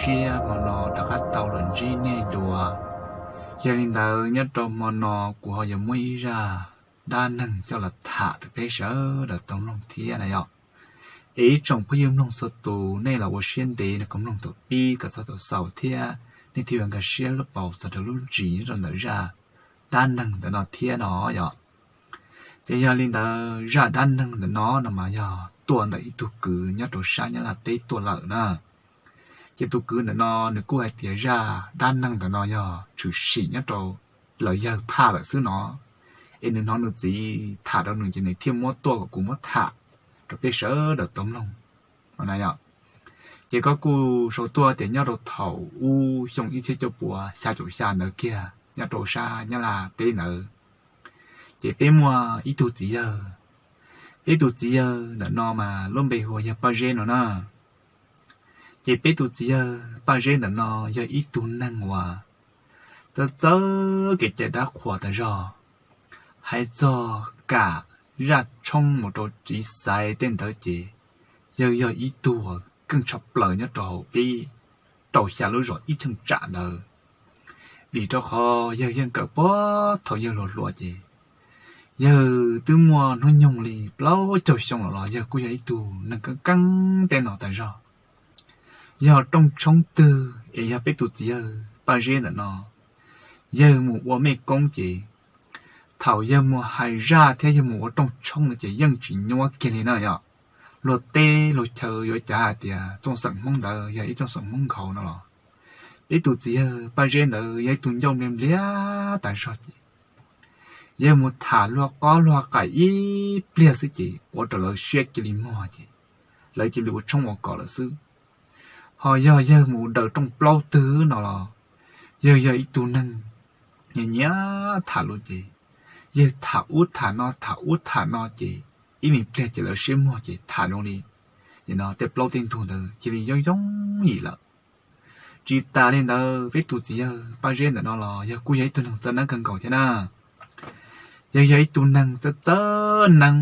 siab hmo no rov qab tau los ntsib nej dua. Yog li ntawd nyob rau hmo no kuv ho yuav muab ib zaj dab neeg coj los tham rau peb sawv daws tau mloog thiab na yom. Es ib tsoom phooj ywg mloog txhua tus nej los ua siab ntev no kom mloog thaum pib kom txog thaum xaus thiab nej thiaj yuav nkag siab lub paus txog rau lub ntsis nyob rau ntawm zaj dab neeg ntawm no thiab no yom. Ces yog li ntawd zaj dab neeg ntawm no no mas yog tuaj ntawm ib tug kwv nyob rau sab Nyab Laj teb tuaj lawm na. Ces tus kwv ntawm no nws kuj hais tias zaj dab neeg ntawm no yog tshwm sim nyob rau lawv yawg phaj lawm xwb no, es nws hnov nws txiv tham rau nws ces nws thiaj muab tuaj kom kuv muab tham rau peb sawv daws tau mloog no na yom. Ces koj kuj sau tuaj tias nyob rau thaum ub xyoo ib txhiab cuaj puas xya caum xya ntawd kiag nyob rau sab Nyab Laj teb ntawd, ces peb muaj ib tug txiv yawg. Peb tus txiv yawg ntawm no mas lub npe hu ua yawg Paj Zeb no na. Ces peb tus txiv yawg Paj Zeb ntawm no yog ib tug neeg uas txawj txawj kev cai dab qhuas tas zog. Hais txog kam zaj tshoob mus rau txiv xaiv tej ntawd ces yawg yog ib tug uas keej tshaj plaws nyob rau hauv peb rau xya lub zos ib cheeb tsam ntawd. Vim rau qhov yawg yeej kawm puag thaum yawg hluas hluas ces yawg twb muaj hnub nyoog li plaub caug xyoo los los yawg kuj yog ib tug neeg keeb keeb tej no tas zog. Yog rooj tshoob twg es yog peb tus txiv yawg Paj Zeb ntawm no yawg mus ua mej koob ces thaum yawg mus hais zaj thiab yawg mus ua rooj tshoob no ces yeej tsis nyuab kiag li na yom. Luag teb luag chaw yuav cav hais tias txooj xeem Hmoob ntawd yog ib txooj xeem Hmoob nkhaus no los peb tus txiv yawg Paj Zeb ntawd yog ib tug ncauj npliag npliag tas zog ces yawg mus tham luag qob luag qaim ib pliag xwb ces ua rau lawv siab cia li muag ces lawv cia li ua tshoob ua kos lawm xwb. Ho yog yawg mus daws rooj plaub twg no los yawg yog ib tug neeg nyiam nyiam tham lus ces yawg tham ub tham no tham ub tham no ces ib me pliag ces lawv siab muag ces tham zoo li no tej plaub tej ntug ntawd cia li yooj yooj yim lawm. Tsis tas li ntawd peb tus txiv yawg Paj Zeb ntawm no los yawg kuj yog ib tug neeg txawj neeb kawg nkaus thiab na. Yawg yog ib tug neeg txawj txawj neeb.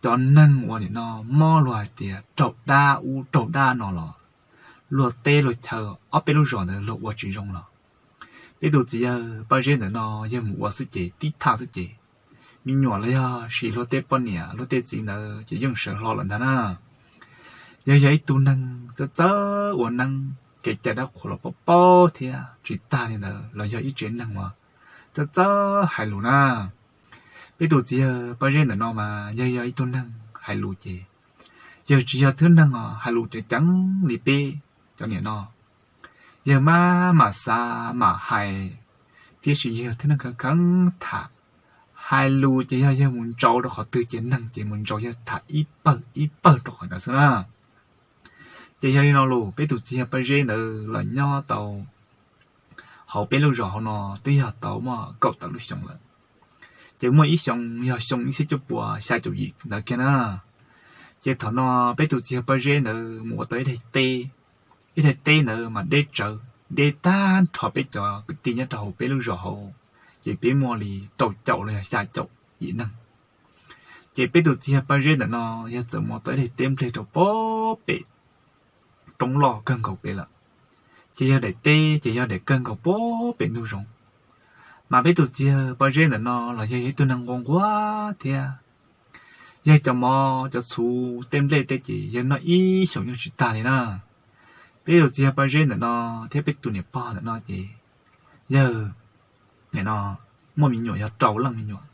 Cov neeg uas nim no mob luag hais tias raug dab ub raug dab no los luag teb luag chaw ob peb lub zos ntawd luag ua tsis zoo los peb tus txiv yawg Paj Zeb ntawm no yawg mus ua xwb ces tib thaj xwb ces me nyuam los yog sis luag tej poj niam luag tej txiv ntawd ces yeej sawv hlo lawm ntag na. Yawg yog ib tug neeg txawj txawj ua neeb, kev cai dab qhuas los paub paub thiab. Tsis tas li ntawd los yog ib tsev neeg uas txawj txawj hais lus na. Peb tus txiv yawg Paj Zeb ntawm no mas yawg yog ib tug neeg hais lus ces yawg tsis yog thwb neeg os hais lus ceev ceev li peb cov niam no. Yawg maj mam xav mam hais, tiam sis yawg yog thwb neeg kheev kheev tham. Hais lus ces yog yawg mus ntsaus rau qhov twg ces neeg ces mus ntsaus yawg tham ib pawg ib pawg rau qhov ntawd xwb na. Ces yog li no los peb tus txiv yawg Paj Zeb ntawd los nyob tau hauv peb lub zos hauv no twb yog tau muaj kaum tawm lub xyoo lawm. Ces muaj ib xyoo yog xyoo ib txhiab cuaj puas xya caum yim ntawd kiag na. Ces thaum no peb tus txiv yawg Paj Zeb ntawd mus ua tau ib daim teb. Ib daim teb ntawd mas deb tsawv, deb tag nrho peb cov kwv tij nyob rau hauv peb lub zos hauv, ces peb muaj li rau caum los yog xya caum yim neeg. Ces peb tus txiv yawg Paj Zeb ntawm no yawg txawm mus ua tau ib daim teb nplej rau puag pem roob loj kawg nkaus pem lawm. Ces yog daim teb ces yog daim kawg nkaus puag pem ntug zoov. Mas peb tus txiv yawg Paj Zeb ntawm no los yawg yog ib tug neeg nquag nquag thiab. Yawg cov mov cov txhuv tej nplej tej ces yawg noj ib xyoos yeej tsis tag li na. Peb tus txiv yawg Paj Zeb ntawm no thiab peb tus niam pog ntawm no ces yawg nim no muaj me nyuam yog rau leej me nyuam.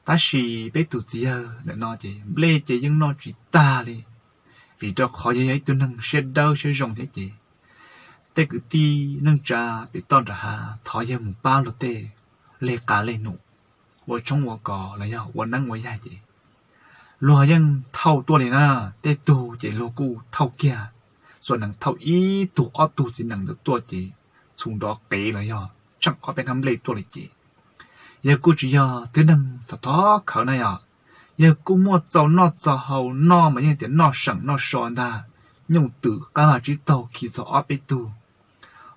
Tab sis peb tus txiv yawg ntawm no ces nplej ces yeej noj tsis tag li, vim rau qhov yawg yog ib tug neeg siab dawb siab zoo thiab ces tej kwv tij neej tsa pem toj nram hav thov yawg mus pab luag tej leg qa leg num, ua tshoob ua kos los yog ua neeb ua yaig ces luag yeej thauj tuaj li na. Tej tug ces luag kuj thauj kiag, xuas nees thauj ib tug ob tug txiv nees ntawd tuaj ces txhus nrov qev los yog tsheej ob peb hnab nplej tuaj li ces yawg kuj tsis yog tib neeg thov thov khawv na yom. Yawg kuj muaj txaus noj txaus haus, noj mas yeej tias noj seem noj so ntag, nyuj twm qab vaj tsib taug khi txog ob peb tug.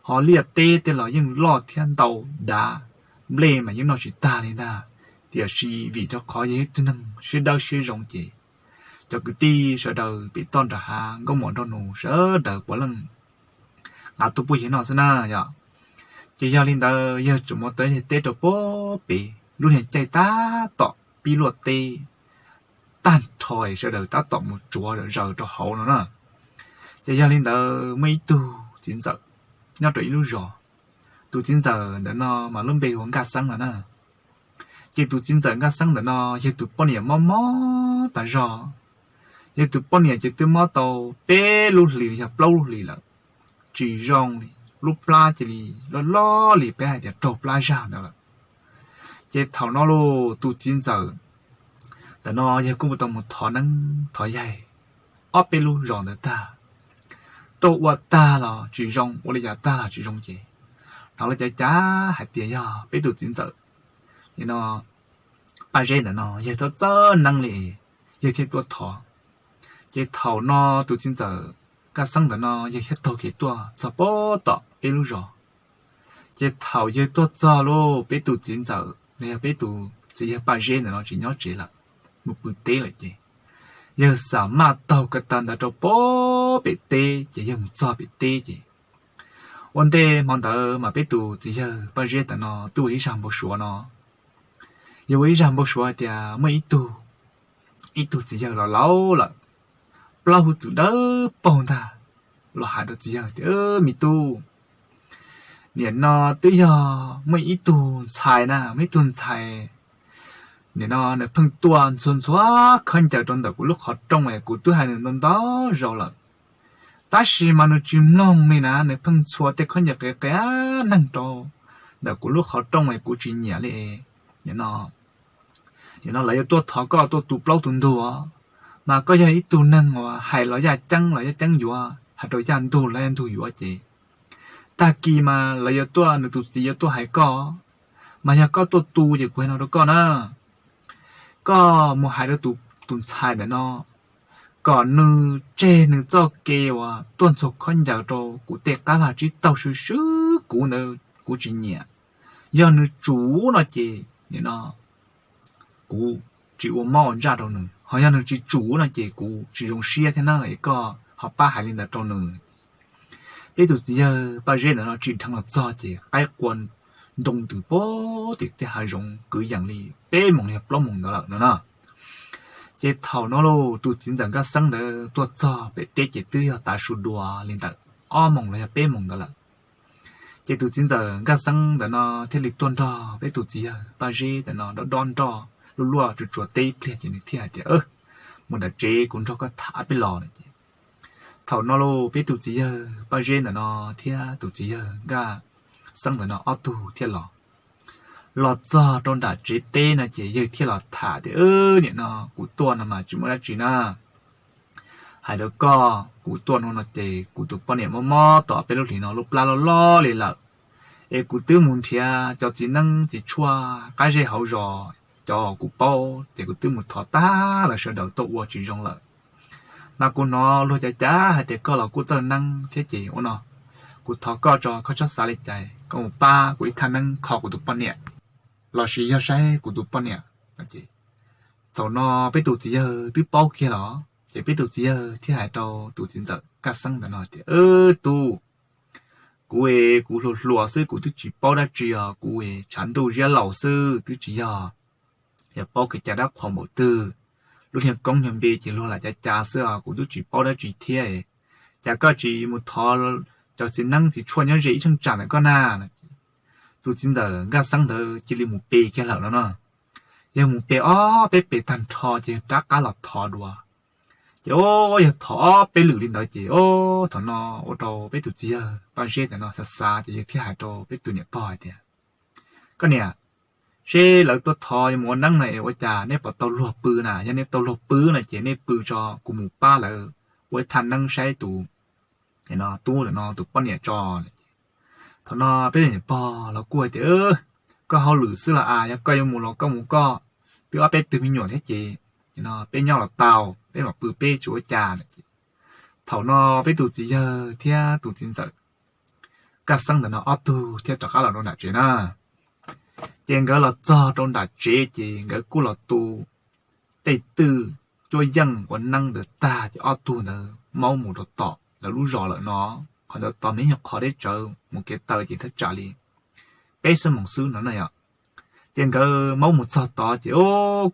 Ho liaj teb tej los yeej loj thiab ntau dav, nplej mas yeej noj tsis tag li ntag. Tiam sis vim rau qhov yog ib tug neeg siab dawb siab zoo ces cov kwv tij sawv daws pem toj nram hav nkauj muam nraug nus sawv daws puav leej nqa tuaj pub yawg noj xwb na yom. Ces yog li ntawd yawg tseem mus tau teb rau pem lub niag caij tab tom pib luaj teb tag nrho, sawv daws tab tom mus tsuav zaws rau hauv no na. Ces yog li ntawd muaj ib tug txiv ntxawm nyob rau ib lub zos. Tus txiv ntxawm ntawm no mas lub npe hu ua Nkaj Xeeb no na. Ces tus txiv ntxawm Nkaj Xeeb ntawm no yog tus poj niam mob mob tas zog. Yog tus poj niam ces twb mob tau peb lub hlis yog plaub lub hlis lawm, tsis zoo li, lub plab cia li loj loj li peb hais tias raug plab zag ntawd lawm. Ces thaum no los tus txiv ntxawm ntawm no yawg kuj mus tau mus thov neeb thov yaig ob peb lub zos ntawd tag, tuaj ua tag los tsis zoo, ua li cas tag los tsis zoo ces hnov lawv cav cav hais tias yog peb tus txiv ntxawm no Paj Zeb ntawm no yawg txhob txawj neeb li, yawg thiaj tuaj thov. Ces thaum no tus txiv ntxawm Nkaj Xeeb ntawm no yawg thiaj taug kev tuaj txog pem tom peb lub zos. Ces thaum yawg tuaj txog los peb tus txiv ntxawm los yog peb tus txiv yawg Paj Zeb ntawm no tsis nyob tsev lawm, mus pw teb lawm ces yawg xam maj taug ko taw ntawd rau pem teb ces yawg mus txog pem teb ces ua ntej hmo ntawd mas peb tus txiv yawg Paj Zeb ntawm no twb ua ib zag npau suav no. Yawg ua ib zag npau suav hais tias muaj ib tug, ib tug txiv yawg los laus lawm, plaub hwj txwm dawb paug ntag, los hais rau txiv yawg tias, Me tub, nim no twb yog muaj ib tug ntxhais na, muaj ib tug ntxhais nim no nws pheej tuaj ntxhua ntxhua khaub ncaws rau ntawm kuv lub qhov rooj es kuv twb hais nws ntau ntau zaus lawm, tab sis mas nws tsis mloog li na, nws pheej ntxhua tej khaub ncaws qias qias neeg rau ntawm kuv lub qhov rooj es kuv tsis nyiam li. Nim no, nim no lawv yuav tuaj thov koj tuaj tu plaub tu ntug os, mas koj yog ib tug neeg uas hais los yaj ceeb los yaj ceeb yuav, hais rau yaj ntug los yaj ntug yuav ces tag kis mas lawv yuav tuaj, nws tus txiv yuav tuaj hais koj, mas yog koj tuaj tu ces kuv hais no rau koj na, koj mus hais rau tus ntxhais ntawm no kom nws tseg nws txoj kev uas tuaj ntxhua khaub ncaws rau kuv tej qab vaj tsib taug swb swb kuv ntawd kuv tsis nyiam. Yog nws tsum no ces nim no kuv tsis ua mob ua ntsaj rau nws, ho yog nws tsis tsum no ces kuv tsis zoo siab thiab na, es koj ho pab hais li ntawd rau nws. Peb tus txiv yawg Paj Zeb ntawm no tsim dheev los txog ces qaib qua nroo ntws puag tim tej hav zoov kwv yees li peb moos yog plaub moos ntawd lawm no na. Ces thaum no los tus txiv ntxawm Nkaj Xeeb ntawd tuaj txog pem teb ces twb yog tav su dua li ntawm ob moos los yog peb moos ntawd lawm. Ces tus txiv ntxawm Nkaj Xeeb ntawm no thiaj li tuaj nrog peb tus txiv yawg Paj Zeb ntawm no dob dob nroj luaj luaj tsuas tsuas teb ib pliag ces nws thiaj hais tias, Mus nram tsev kuv nrog koj tham peb los no ces thaum no los peb tus txiv yawg Paj Zeb ntawm no thiab tus txiv yawg Nkaj Xeeb ntawm no ob tug thiaj los. Los txog rau nram tsev teb no ces yawg thiaj los tham tias, Nim no kuv tuaj no mas tsis muaj dab tsi na. Hais rau koj, kuv tuaj no no ces kuv tus poj niam mob mob tau peb lub hlis no lub plab loj loj li lawm, es kuv twb mus nrhiav cov txiv neeb txiv tshuaj qab zej hauv zos, cov kuv paub ces kuv twb mus thov tag lawm, sawv daws tuaj ua tsis zoo lawm. Mas kuv hnov luag cav cav hais tias koj los kuj txawj neeb thiab ces ua no, kuv thov koj tso, koj txhob xav li cas, koj mus pab kuv ib thaj neeb kho kuv tus poj niam lossis yog saib kuv tus poj niam. Thaum no peb tus txiv yawg twb paub kiag los ces peb tus txiv yawg thiaj hais rau tus txiv ntxawm Nkaj Xeeb ntawm no tias, Tub, kuv es kuv hluas hluas xwb, kuv twb tsis paub dab tsi os, kuv es tshav ntuj ziab laus xwb, twb tsis yog, yog paub kev cai dab qhuas npaum twg. Lub niag koob niag npe ces luag lam cav cav xwb os, kuv twb tsis paub dab tsi thiab. Cas koj tsis mus thov cov txiv neeb txiv tshuaj nyob ze ib cheeb tsam ntawm koj na? Tus txiv ntxawm Nkaj Xeeb ntawd cia li mus pe kiag lawm no no. Yawg mus pe ob peb pes tag nrho ces rov qab los thov dua. Ces o, yawg thov ob peb lwm li ntawd ces o, thaum no ua rau peb tus txiv yawg Paj Zeb ntawm no xav xav ces yawg thiaj hais rau peb tus niam pog hais tias, Koj niam, seb lawv tuaj thov yuav mus ua neeb no es ua cas nej puas tau luag pw na? Yog nej tau luag pw no ces nej pw tso, kuv mus pab lawv ua ib thaj neeb saib tus tub ntawm no tus poj niam tso. Thaum no peb tus niam pog los kuj hais tias, Koj hauj lwm xwb los as, yog koj yuav mus los koj mus koj, twb ob peb tug me nyuam thiab ces peb nyob los tau, peb mam pw peb tsis ua cas no ces thaum no peb tus txiv yawg thiab tus txiv ntxawm Nkaj Xeeb ntawm no ob tug thiaj rov qab los rau nram tsev na. Ces nkawd los txog rau nram tsev ces nkawd kuj los tu tej twj cuab yeej ua neeb ntawd tag ces ob tug ntawd maub mus rau tom lawv lub zos lawm no. qhov ntawd tos me nyuag qhov deb tsawv mus kev taw ces thaj tsam li peb xuab moos xwb no na yom. Ces nkawd maub mus txog tod ces o,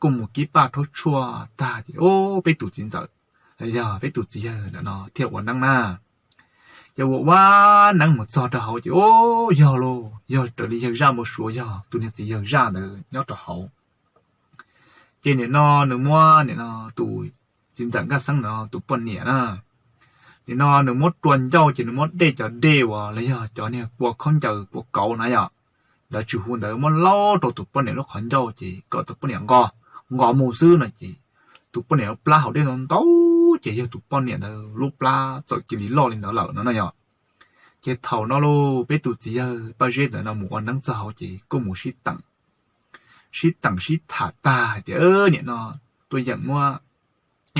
kuj mus kib paj rhaub tshuaj tag ces o, peb tus txiv ntxawm los yog peb tus txiv yawg ntawm no thiaj ua neeb na. Ces ua ua neeb mus txog rau hauv ces o, yog lauj, yog raws li yawg zaj npau suav, yog tus niag txiv yawg zaj ntawd nyob rau hauv. Ces nim no nws muab nim no tus txiv ntxawm Nkaj Xeeb no tus poj niam na, nim no nws muab rua ncauj ces nws muab dej, cov dej uas los yog cov niag kua khaub ncaws kua kauv na yom, ntawd tsis huv ntawd muab laub rau tus poj niam lub qhov ncauj ces kom tus poj niam nqos, nqos mus xwb no ces tus poj niam lub plab hauv dej ntau ntau, ces yog tus poj niam ntawd lub plab txawm cia li loj li ntawd lawm no na yom. Ces thaum no lauj peb tus txiv yawg Paj Zeb ntawm no mus ua neeb txog hauv ces kuj mus sib teem, sib teem sib tham tag hais tias nim no tuaj yeem muab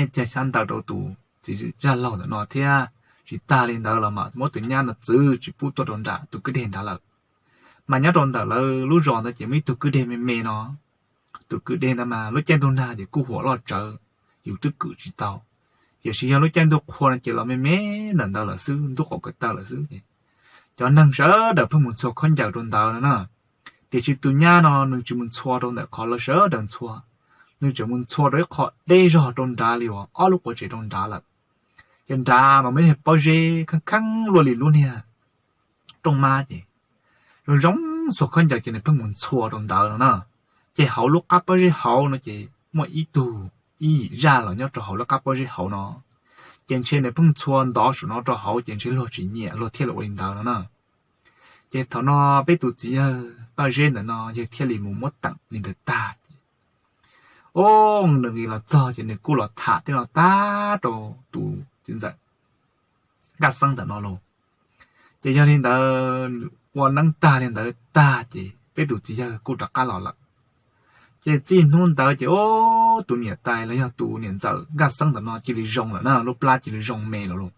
ib cag xyab ntawv rau tus txiv zaj laug ntawm no thiab, tsis tag li ntawd los mas muab tus nyab no txwv tsis pub tuaj rau nram tus kwj deg nrad lawm. Mas nyob rau ntawm lawv lub zos ntawd ces muaj ib tug kwj deg me me no, tus kwj deg ntawd mas lub caij ntuj nag ces kuj huam loj tsawv, yus twb kwm tsis tau. Tiam sis yog lub caij ntuj qhua no ces los me me ntawm ntawd lawm xwb, ntub qaum kawv taw lawm xwb ces cov neeg sawv daws pheej mus ntxhua khaub ncaws rau ntawd no na. Tiam sis tus nyab no nws tsis mus ntxhua rau ntawm qhov lawv sawv daws ntxhua, nws tseem mus ntxhua rau ib qho deb zog rau nrad li uas ob lub quav tsev rau nrad lawm. Ces nrad mas muaj ib pob zeb kheej kheeb luaj li lub niag rooj mab ces zoo zoo ntxhua khaub ncaws ces nws pheej mus ntxhua rau ntawd no na. Ces hauv lub qab pob zeb hauv no ces muaj ib tug ib yim zaj los nyob rau hauv lub qab pob zeb hauv no, ces ntshe nws pheej ntxhua ntov saum no rau hauv ces ntshe luag tsis nyiam luag thiaj li ua li ntawd no na. Ces thaum no peb tus txiv yawg Paj Zeb ntawm no yawg thiaj li mus muab teem li ntawd tag ces o, nws los txog ces nws kuj los tham thiab los tag rau tus txiv ntxawm Nkaj Xeeb ntawm no los. Ces yog li ntawd ua neeb tag li ntawd tag ces peb tus txiv yawg kuj rov qab los lawm. Ces txij hnub ntawd ces o, tus niam tais los yog tus niam ntxawm Nkaj Xeeb ntawm no cia li zoo lawm na, lub plab cia li zoo me lawm lauj.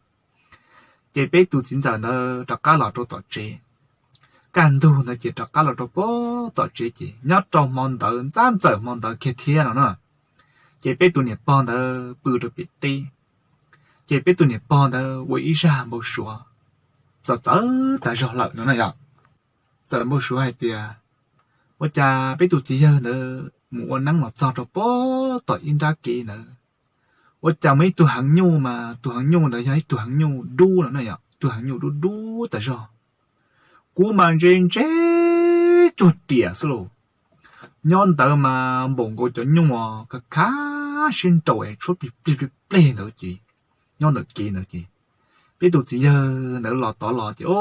Ces peb tus txiv ntxawm ntawd rov qab los rau tom tsev. Kaj ntug ntawd ces rov qab los rau pem tom tsev ces nyob rau hmo ntawd tab ntxawm hmo ntawd kiag thiab no na, ces peb tus niam pog ntawd pw rau pem teb. Ces peb tus niam pog ntawd ua ib zaj npau suav txawv txawv tas zog lawm no na yom. Txawm npau suav hais tias ua cas peb tus txiv yawg ntawd mus ua neeb los txog rau pem tom ib nrab kev ntawd, ua cas muaj ib tug heev nyuj mas tus heev nyuj ntawd yog ib tug heev nyuj dub no na yom, tus heev nyuj dub dub tas zog, kub mas ntse ntse cuag riam xwb lauj. Nyob ntawd mas npaum nkaus cov nyuj uas khav khav sib nraus es tshuab plig plig plig plig ntawd ces nyob ntawm kev ntawd ces peb tus txiv yawg ntawd los tod los ces o,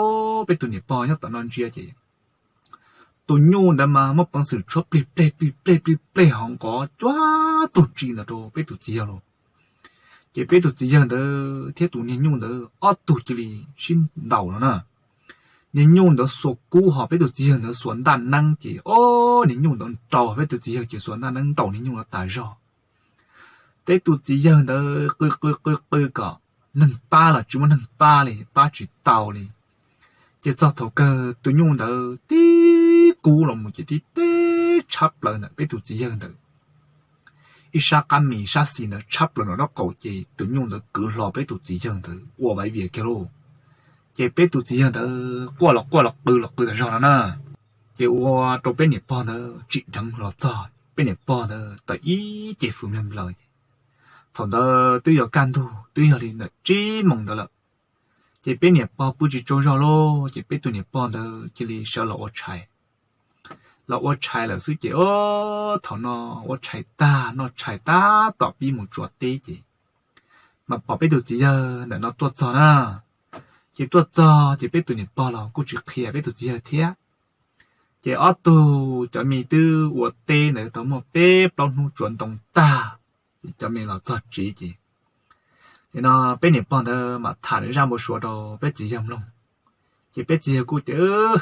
peb tus niam pog nyob tom no ntsia ces tus nyuj ntawd mas muaj peev xwm tshuab plig pleg plig pleg plig pleg ho nqov cuag tug tsi ntawd rau peb tus txiv yawg lauj. Ces peb tus txiv yawg ntawd thiab tus niag nyuj ntawd ob tug cia li sib ntaus no na. Niag nyuj ntawd xuas kub ho peb tus txiv yawg ntawd xuas ntaj neeb ces o, niag nyuj ntawd nrau peb tus txiv yawg ces xuas ntaj neeb ntaus niag nyuj no tas zog. Peb tus txiv yawg ntawd qw qw qw qw kom neeg pab los tsis muaj neeg pab li, pab tsis tau li. Ces txog thaum kawg tus nyuj ntawd tib kub los mus ces tib teb tshab plaws ntawm peb tus txiv yawg ntawd ib sab qab mis sab xis ntawd tshab plaws nram nraub qaum ces tus nyuj ntawd kwv hlo peb tus txiv yawg ntawd ua vaiv vias kiag lauj. Ces peb tus txiv yawg ntawd quaj los quaj los qw los qw tas zog no na. Ces ua rau peb niam pog ntawd tsim dheev los txog, peb niam pog ntawd tawm ib ce fws nplaws nplaws ces thaum ntawd twb yuav kaj ntug twb yog li ntawm tsib moos ntawd lawm. Ces peb niam pog pw tsis tsaug zog lauj, ces peb tus niam pog ntawd cia li sawv los ua tshais. Los ua tshais lawm xwb ces o, thaum no ua tshais tag noj tshais tab tom pib mus tsuav teb ces mas pom peb tus txiv yawg ntawm no tuaj txog na. Ces tuaj txog ces peb tus niam pog los kuj tsis qhia peb tus txiv yawg thiab. Ces ob tug cov me twb ua teb ntawd tau muaj peb plaub hnub tsuav ntoo tag, ces cov me los txog tsev ces nim no peb niam pog ntawd mam tham lawv zaj npau suav rau peb txiv yawg mloog. Ces peb txiv yawg kuj tias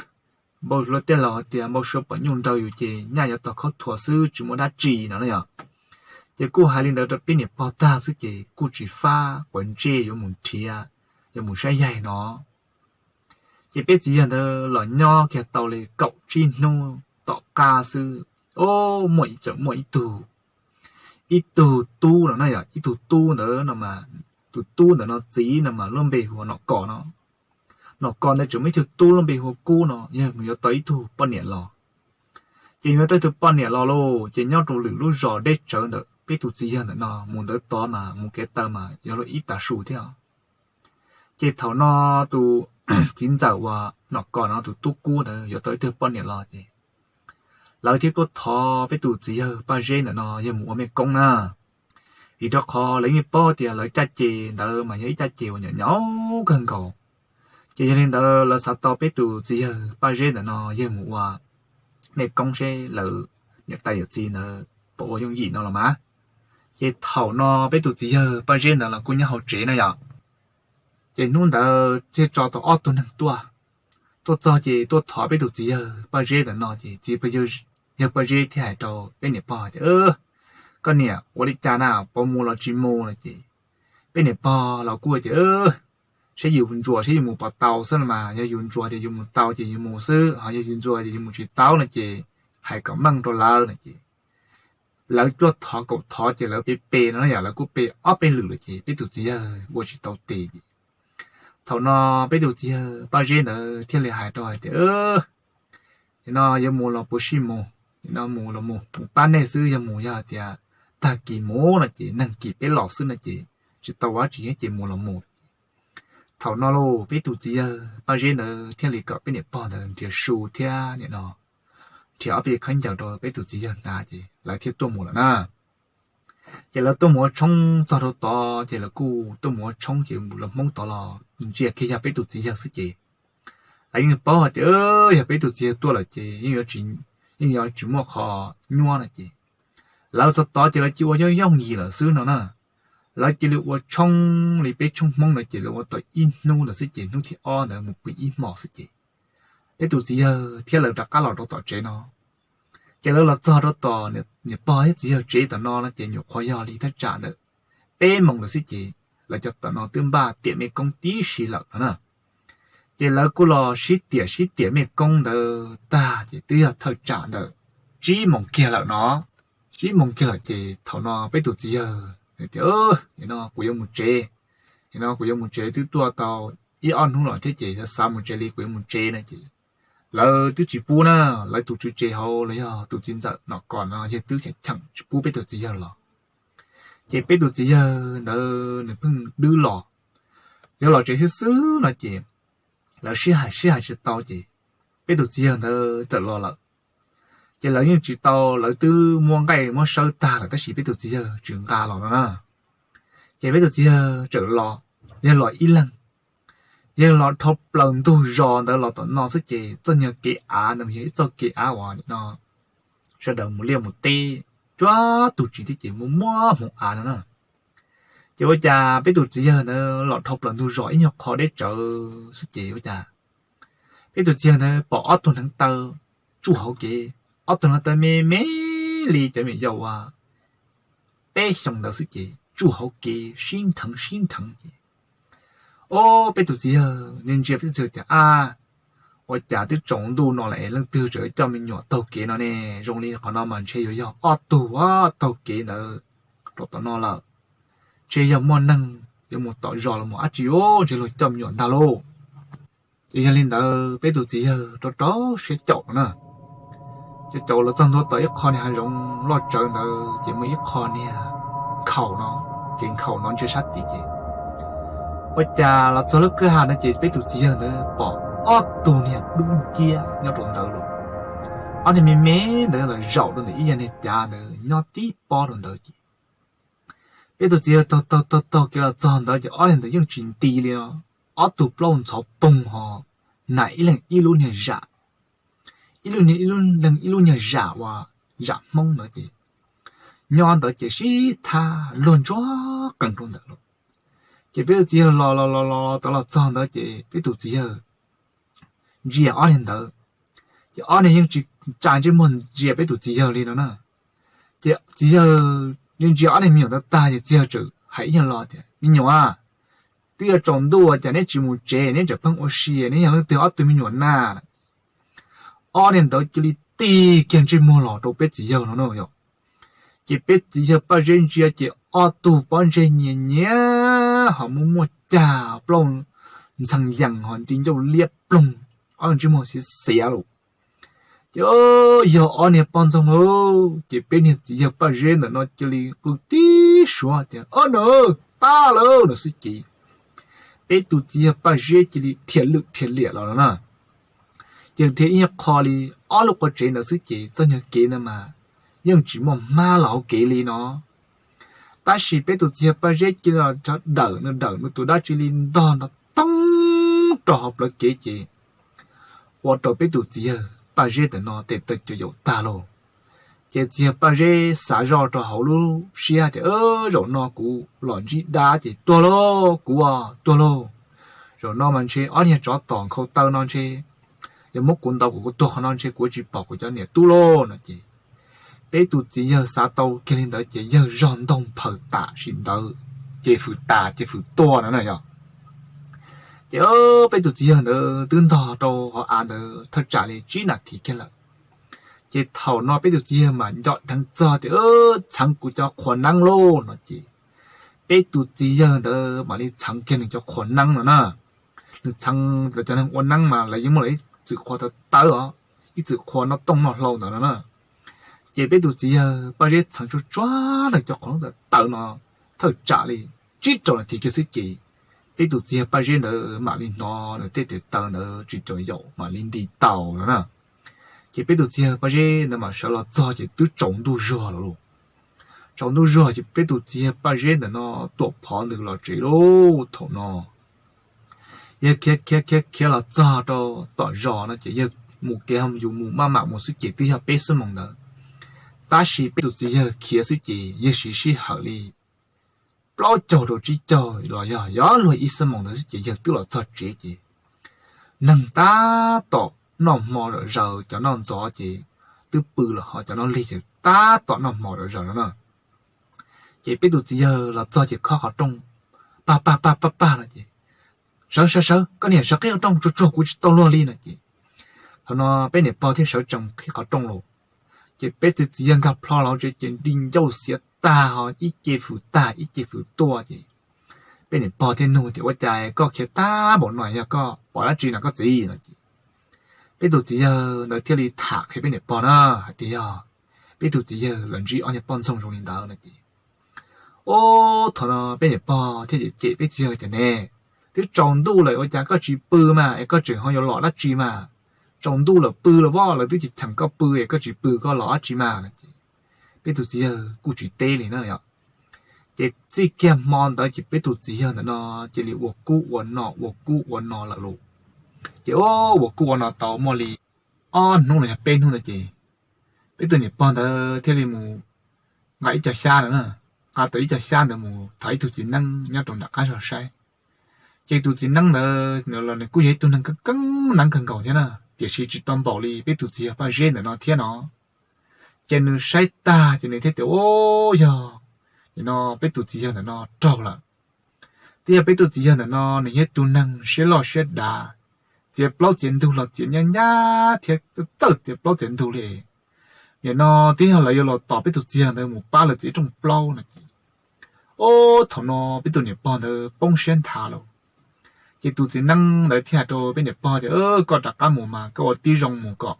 npau suav tej laus tias npau suav pom nyuj nrau yus ces nyaj yuav tau khaub thuas xwb tsis muaj dab tsi no na yom. Ces kuj hais li ntawd rau peb niam pog tag xwb ces kuj tsis fab quav ntsej yuav mus nrhiav, yuav mus saib yaig no. Ces peb txiv yawg ntawd los nyob kiag tau li kaum tsib hnub tom qab xwb, o, muaj tseem muaj ib tug, ib tug tub no na yom, ib tug tub ntawd no mas, tus tub ntawd no txiv no mas lub npe hu ua Nom Kos no. Nom Kos ntawd tseem muaj ib tug tub lub npe hu ua Kub no, yog mus yuav tau ib tug poj niam los. Ces yuav tau ib tug poj niam los lauj, ces nyob rau lwm lub zos deb tsawv ntawm peb tus txiv yawg ntawm no mus ntawd tod mas mus kev taw mas yog luag ib tag su thiab. Ces thaum no tus txiv ntxawm uas Nom Kos no tus tub Kub ntawd yuav tau ib tug poj niam los ces lawv thiaj tuaj thov peb tus txiv yawg Paj Zeb ntawm no yog mus ua mej koob na. Vim rau qhov lawv yeej paub tias lawv caj ces ntawd mas yog ib caj ces uas nyuam nyuam kawg nkaus. Ces yog li ntawd lawv xav tau peb tus txiv yawg Paj Zeb ntawm no yog mus ua mej koob seb lawv niam tais yawm txiv ntawd puas ua yooj yim no los mas. Ces thaum no peb tus txiv yawg Paj Zeb ntawd los kuj nyob hauv tsev na yom. Ces hnub ntawd thiaj tso tau ob tug neeg tuaj. Tuaj txog ces tuaj thov peb tus txiv yawg Paj Zeb ntawm no ces txiv yawg Paj Zeb thiaj hais rau peb niam pog tias, koj niam, ua li cas na, puas mus los tsis mus no ces peb niam pog los kuj tias, saib yus ntsuas saib yus mus puas tau xwb no mas, yog yus ntsuas tias yus mus tau ces yus mus xwb, ho yog yus ntsuas tias yus mus tsis tau no ces hais kom meej rau lawv no ces lawv tuaj thov kaum thov ces lawv pe pe no yom, lawv kuj pe ob peb lwm lawm ces peb tus txiv yawg ua tsis tau tes ces thaum no peb tus txiv yawg Paj Zeb ntawd thiaj li hais rau hais tias, nim no yuav mus los puas sij mus, nim no mus los mus, mus pab nej xwb, yog mus yog hais tias tag kis mus no ces nag kis peb los xwb no ces tsis tau ua dab tsi ces mus los mus. Thaum no lauj peb tus txiv yawg Paj Zeb ntawd thiaj li kom peb niam pog ntawd nrhiav su thiab nim no nrhiav ob peb khaub ncaws rau peb tus txiv yawg hnav ces lawv thiaj tuaj mus lawm na. Ces lawv tuaj mus ua tshoob txog rau tod ces lawv kuj tuaj mus ua tshoob ces lawv Hmoob tod los ntsia kiag yog peb tus txiv yawg xwb ces lawv yeej paub hais tias yog peb tus txiv yawg tuaj lawm ces yeej yuav tsis, yeej yuav tsis muaj qhov nyuab no ces lawv txog tod ces lawv cia ua yooj yooj yim lawm xwb no na. Lawv cia li ua tshoob li peb tshoob Hmoob ntawd ces lawv ua tau ib hnub ntawd xwb ces hnub thib ob ntawd mus pw ib hmos xwb ces peb tus txiv yawg thiab lawv rov qab los rau tom tsev no. Ces lawv los txog rau tom niam pog thiab txiv yawg tsev tom no no ces nyuam qhuav yog li thaj tsam ntawm peb moos lawm xwb ces lawv cov tom no twb npaj tiam mej koob tib si lawm no na. Ces lawv kuj los sib tiam sib tiam mej koob ntawd tag ces twb yog thaj tsam ntawm tsib moos kiag lawm no. Tsib moos kiag lawm ces thaum no peb tus txiv yawg tias, nim no kuv yuav mus tsev, nim no kuv yuav mus tsev, twb tuaj tau ib ob hnub los thiab ces xav mus tsev li, kuv yuav mus tsev no ces lawv twb tsis pub na. Lawv tus tswv tsev hauv los yog tus txiv ntxawm Nom Kos no yawg twb cheem tsis pub peb tus txiv yawg los. Ces peb tus txiv yawg ntawd nws pheej dwb los, yuav los tsev xwb xwb no ces lawv sib hais sib hais tsis tau ces peb tus txiv yawg ntawd txawm los lawm. Ces lawv yeej tsis tau, lawv twb muab nqaij muab sawb tag lawm tab sis peb tus txiv yawg tsis nqa los no na. Ces peb tus txiv yawg txawm los, yawg los ib leeg, yawg los dhau plaws ntug zos ntawd los tom no xwb ces txoj nyuag kev av ntawd yog ib txoj kev av uas nim no sawv daws mus liaj mus teb, tsuab tus tsis thiab ces muaj muab hmoov av no na. Ces ua cas peb tus txiv yawg ntawd los dhau plaws ntug zos ib nyuag qho deb tsawv xwb ces ua cas peb tus txiv yawg ntawd pom ob tug hneev taw tsuj hauv kev, ob tug hneev taw me me li cov me nyuam yaus uas peb xyoos ntawd xwb ces tsuj hauv kev sib ntheev sib ntheev ces, o, peb tus txiv yawg ntsia ntsia peb tus txiv yawg tias, ab, ua cas twb tsaus ntuj no lawm es leej twg tseem coj me nyuam taug kev no ne? Zoo li qhov no mas ntshe yuav yog ob tug taug kev ntawd rau tom no lawm, ntshe yog muaj neeg yuav mus tom zos los mus dab tsi, ntshe luag coj me nyuam ntag lauj. Ces yog li ntawd peb tus txiv yawg rau rau siab caum no na. Ces caum los txog ntua tom ib qho niag hav zoov loj tsawv ntawd ces muaj ib qho niag nkhaus no, kev nkhaus no ntsia sab tid ces ua cas los txog lub kwj ha ntawd ces peb tus txiv yawg ntawd pom ob tug niag dub nciab nyob rau ntawd los, ob niag me me ntawd los zaum rau ntawm ib yam niag cav ntawd nyob tib pob rau ntawd ces peb tus txiv yawg taug taug taug taug kev los txog ntawd ces ob niag ntawd yeej tsis nti li no, ob tug plaub ntxhov poog ho, nag ib leeg ib lub niag zam, ib lub niag ib lub leeg ib lub niag zam uas zam Hmoob ntawd ces nyob ntawd ces sib thab luag ntsuag qees rau ntawd lauj. Ces peb tus txiv yawg los los los los tod los txog ntawd ces peb tus txiv yawg ntsia ob niag ntawd, ces ob niag yeej tsis tsa ntsej muag ntsia peb tus txiv yawg li no na. Ces txiv yawg ntsia ob niag me nyuam ntawd tag ces txiv yawg txawm hais ib nyuag lo tias, me nyuam, twb yuav tsaus ntuj cas neb tsis mus tsev, neb tseem pheej ua si, neb yog leej twg ob tug me nyuam na? Ob niag ntawd cia li tig kiag ntsej muag los rau peb txiv yawg no na yom. Ces peb txiv yawg Paj Zeb ntsia ces ob tug pob ntseg nyias nyias ho muaj muaj cag plaub ntxhee yees ho nti ncauj liab ploog, ob ntsej muag xiav xiav lawm. Ces yog ob niag poj ntxoog lauj, ces peb niag txiv yawg Paj Zeb ntawm no cia li qw tib suav tias, Ob na, pab lawm no xwb ces peb tus txiv yawg Paj Zeb cia li dhia lwj dhia liam los no na. Ces dhia ib qho li ob lub quav tsev ntawd xwb ces txoj nyuag kev ntawd mas yeej tsis muaj hmab los hauv kev li no. Tab sis peb tus txiv yawg Paj Zeb cia li los dawm nws, dawm nws tus dab tsi li ntog nrov toog rau hauv plawv kev ces ua rau peb tus txiv yawg Paj Zeb ntawm no tes taw cuam yaum tag lauj. Ces txiv yawg Paj Zeb xav zoj rau hauv lub siab tias, Zaum no kuv los ntsib dab ces tuag lauj, kuv tuag lauj. Zaum no mas ntshe ob niag tsov tom nkhaus taw no ntshe yuav muab kuv ntaus kom kuv tuag qhov no ntshe kuv tsis pom kuv cov niam tub lauj no ces peb tus txiv yawg xav tau kiag li ntawd ces yawg zog ntoog phaws tam sim ntawd, ces fwm tas ces fwm tua no na yog. Ces peb tus txiv yawg ntawd twb ntog rau hauv av ntawd thawj tsam li tsib nas this kiag lawm. Ces thaum no peb tus txiv yawg mam nco dheev txog tias, Txheev kuv cov qhua neeb lauj no ces peb tus txiv yawg ntawd mam li txheev kiag nws cov qhua neeb no na. Nws txheev, lawv cov neeg ua neeb mas lawv yeej muaj lawv ib txwm qhua tawv tawv os, ib txwm qhua noj tooj noj hlau ntawd no na. Ces peb tus txiv yawg Paj Zeb txheev tsuag tsuag nws cov qhua neeb tawv tawv no thawj tsam li tsib rau nas this kiag xwb ces peb tus txiv yawg Paj Zeb ntawd mam li hnov nws tej tes taw ntawd tsis cuam yaum mam li nti taus no na. Ces peb tus txiv yawg Paj Zeb ntawd mam sawv los txog ces twb tsaus ntuj zuag lawm lauj. Tsaus ntuj zuag ces peb tus txiv yawg Paj Zeb ntawm no tuam phov ntws los tsev lauj. Thaum no yawg khiav khiav khiav khiav los txog rau tom zos no ces yawg mus kev yus mus maj mam mus xwb ces twb yog peb xuab moos ntawd. Tab sis peb tus txiv yawg khiav xwb ces yawg siv sij hawm li plaub caug rau tsib caug los yog yog luag ib xuab moos ntawd xwb ces yawg twb los txog tsev ces neeg tab tom noj hmo zom zaws, cov noj ntxov ces twb pw los ho cov noj lig ces tab tom noj hmo zom zaws no na. Ces peb tus txiv yawg los txog ces khob qhov rooj, pag pag pag pag pag no ces, Sawv sawv sawv, koj niam sawv qhib qhov rooj tsuag tsuag, kuv tsis tau luag li no ces thaum no peb niam pog thiaj sawv tsees qhib qhov rooj los. Ces peb tus txiv yawg nkag plho los hauv tsev ces nti ncauj xiav tag ho ib ce fwm tag ib ce fwm tuaj ces peb niam pog thiaj nug tias, Ua cas koj khiav tag npaum no, yog koj pom dab tsi na koj txiv no ces peb tus txiv yawg ntawd thiaj li tham qhia peb niam pog na hais tias yog peb tus txiv yawg los ntsib ob niag poj ntxoog zoo li ntawd no ces Ub, thaum no peb niam pog thiaj cem peb txiv yawg tias, Ne, twb tsaus ntuj lawm ua cas koj tsis pw mas es koj tseem ho yuav los dab tsi mas? Tsaus ntuj lawm pw los voj, lawv twb cheem koj pw es koj tsis pw koj los dab tsi mas no ces peb tus txiv yawg kuj tsis teb li na yom. Ces txij kiag hmo ntawd ces peb tus txiv yawg ntawm no cia li ua kub ua no ua kub ua no lawm lauj. Ces ua kub ua no tau muaj li ob hnub los yog peb hnub ntawd ces peb tus niam pog ntawd thiaj li mus nqa ib co xyab ntawd na, nqa tau ib co xyab ntawd mus thov ib tug txiv neeb nyob rau nram qab zog saib. Ces tus txiv neeb ntawd los nws kuj yog ib tug neeg keeb neeb kawg nkaus thiab na, tiam sis tsis tau npaum li peb tus txiv yawg Paj Zeb ntawm no thiab no. Ces nws saib tag ces nws thiaj tias, Ub, yog no peb tus txiv yawg ntawm no raug lawm. Twb yog peb tus txiv yawg ntawm no nws yog ib tug neeg siab loj siab dav, txiav plaub txiav ntug los txiav nyab nyab thiab txawj txiav plaub txiav ntug li. Nim no twb yog lawv yuav los tom peb tus txiv yawg ntawd mus pab lawv txiav rooj plaub no ces, ub, thaum no peb tus niam pog ntawd poob siab nthav lawm. Ces tus txiv neeb ntawd thiaj hais rau peb niam pog tias, Koj rov qab mus mas koj ua tib zoo mus kom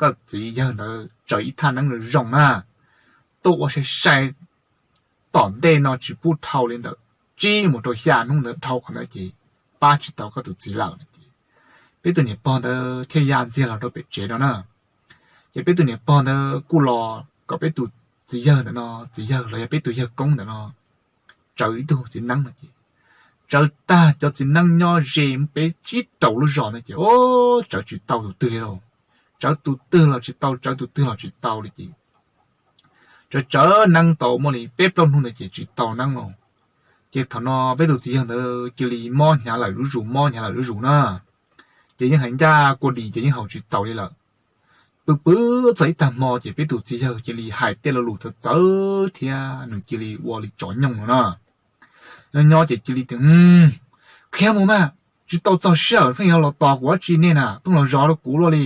koj txiv yawg ntawd tsaws ib thaj neeb zoo na, tuaj ua sai sai tom ntej no tsis pub dhau li ntawm tsib mus rau xya hnub ntawd, dhau qhov ntawd ces pab tsis tau koj tus txiv lawm no ces peb tus niam pog ntawd thiaj ya ntxiag los rau pem tsev no na. Ces peb tus niam pog ntawd kuj los kom peb tus txiv yawg ntawm no, txiv yawg los yog peb tus yawg koob ntawm no, tsawv ib tug txiv neeb no ces, tsawv tag cov txiv neeb nyob ze peb tsib rau lub zos ntawd ces, ub, tsawv tsis tau tus twg li lauj. Tsawv tus twg los tsis tau, tsawv tus twg los tsis tau li ces tsawv tsawv neeb tau muaj li peb plaub hnub ntawd ces tsis tau neeb lauj. Ces thaum no peb tus txiv yawg ntawd cia li mob hnyav lawm zuj zus, mob hnyav lawm zuj zus na. Ces yeej hais ncaj kua dis ces yeej haus tsis taus li lawm. Pw pw txog ib tag hmo ces peb tus txiv yawg cia li hais tej lo lus txawv txawv thiab nws cia li ua li tsov nyooj no na. Nyob nyob ces cia li tias, Khiav mus mas, tsis tau txog sij hawm pheej yuav los tos kuv dab tsi nej na, pheej los zov rau kuv luaj li.